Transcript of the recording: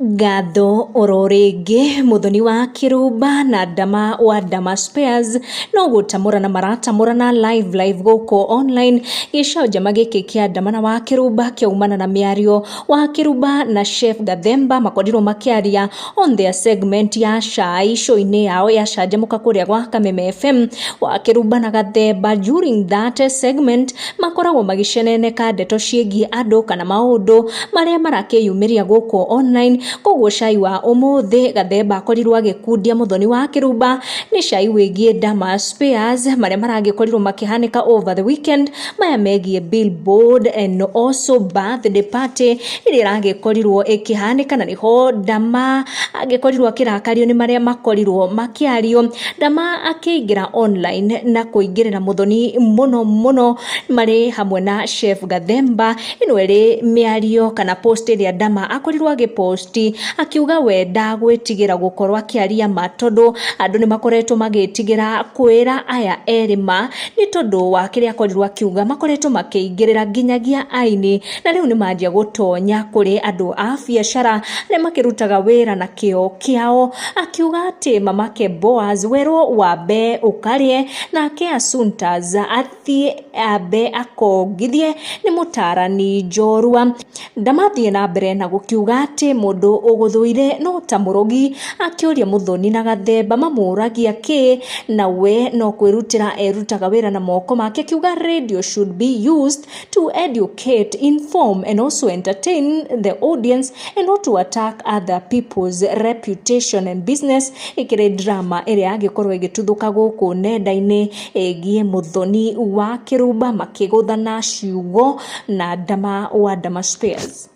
Ngatho oro rĩngĩ Muthoni wa Kĩrumba na Ndama wa Ndama Spares no gũtamũrana maratamũrana live live gũkũ online. Gĩcanjama gĩkĩ kĩa Ndama na wa Kĩrumba kĩaumana na mĩario wa Kĩrumba na Chef Gathemba makorirwo makĩaria on their segment ya cai show-inĩ yao ya Canjamũka kũrĩa gwa Kameme FM. Wa Kĩrumba na Gathemba during that segment makoragwo magĩceneneka ndeto ciĩgiĩ andũ kana maũndũ marĩa marakĩyumĩria gũkũ online. Koguo cai wa ũmũthĩ Gathemba akorirwo agĩkundia Muthoni wa Kĩrumba nĩ cai wĩgiĩ Dama Spares marĩa maragĩkorirwo makĩhanĩka over the weekend, maya megiĩ billboard and also birthday party ĩrĩa ĩragĩkorirwo ĩkĩhanĩka, na nĩho Dama agĩkorirwo akĩrakario nĩ marĩa makorirwo makĩario. Dama akĩingĩra online na kũingĩrĩra Muthoni mũno mũno marĩ hamwe na Chef Gathemba. Ĩno ĩrĩ mĩario kana post ĩrĩa Dama akorirwo agĩposti akiuga we ndagwĩtigĩra gũkorwo akĩaria ma, tondũ andũ nĩ makoretwo magĩtigĩra kwĩra aya erĩ ma nĩ tondũ wa kĩrĩa akorirwo akiuga. Makoretwo makĩingĩrĩra nginyagia aini na rĩu nĩ manjia gũtonya kũrĩ andũ a biacara arĩa makĩrutaga wĩra na kĩo kĩao, akiuga atĩ mamake Boaz werwo wambe ũkarĩe nake Asuntas athiĩ ambe akongithie nĩ mũtarani njorua. Ndamathiĩ na mbere na gũkiuga atĩ mũndũ ũgũthũire no ta mũrogi, akĩũria Muthoni na Gathemba mamũragia kĩ na we no kwĩrutĩra erutaga wĩra na moko make, akiuga radio should be used to educate, inform and also entertain the audience and not to attack other people's reputation and business. Ĩkĩrĩ drama ĩrĩa yagĩkorwo ĩgĩtuthũka gũkũ nenda-inĩ ĩgiĩ Muthoni wa Kĩrumba makĩgũthana ciugo na Ndama wa Ndama Spares.